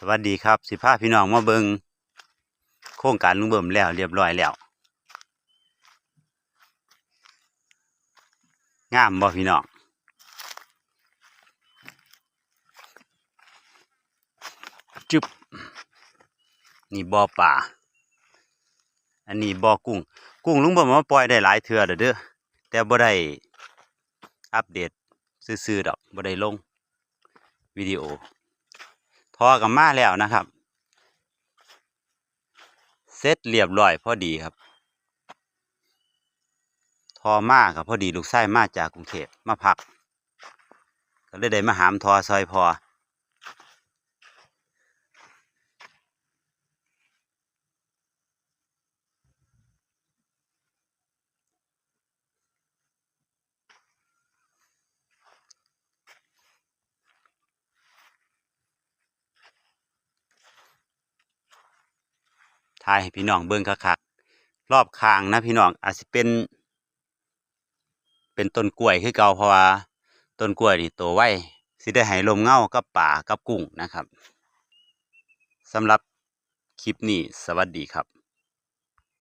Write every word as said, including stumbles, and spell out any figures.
สวัสดีครับ สิพาพี่น้องมาเบิ่งโครงการลุงเบิ่มแล้วเรียบร้อยแล้ว งามบ่พี่น้อง จึ๊บ นี่บ่อปลา อันนี้บ่อกุ้ง กุ้งลุงเบิ่มมาปล่อยได้หลายเทื่อแล้วเด้อ แต่บ่ได้อัปเดตซื่อๆดอก บ่ได้ลงวิดีโอ ท่อก็มาแล้วนะครับ เสร็จเรียบร้อยพอดีครับ ท่อมาก็พอดีลูกชายมาจากกรุงเทพฯ มาพัก ก็เลยได้มาหามท่อซอยพ่อ ถ่ายให้พี่น้องเบิ่งคักๆ รอบข้างนะพี่น้อง อาจสิเป็น เป็นต้นกล้วยคือเก่า เพราะว่าต้นกล้วยนี่โตไว สิได้ให้ร่มเงากับปลากับกุ้งนะครับ สำหรับคลิปนี้ สวัสดีครับ